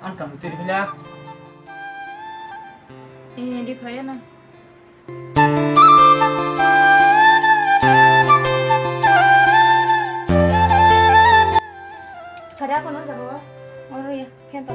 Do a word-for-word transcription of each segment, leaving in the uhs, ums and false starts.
Ang tamo tiri bila. Eh, di kaya na. Kada ako no jago. Oro ya, phen to.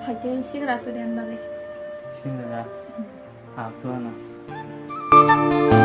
Hai tei sigra to den bagwi. Sigra da? Hmm. Ah, to ano.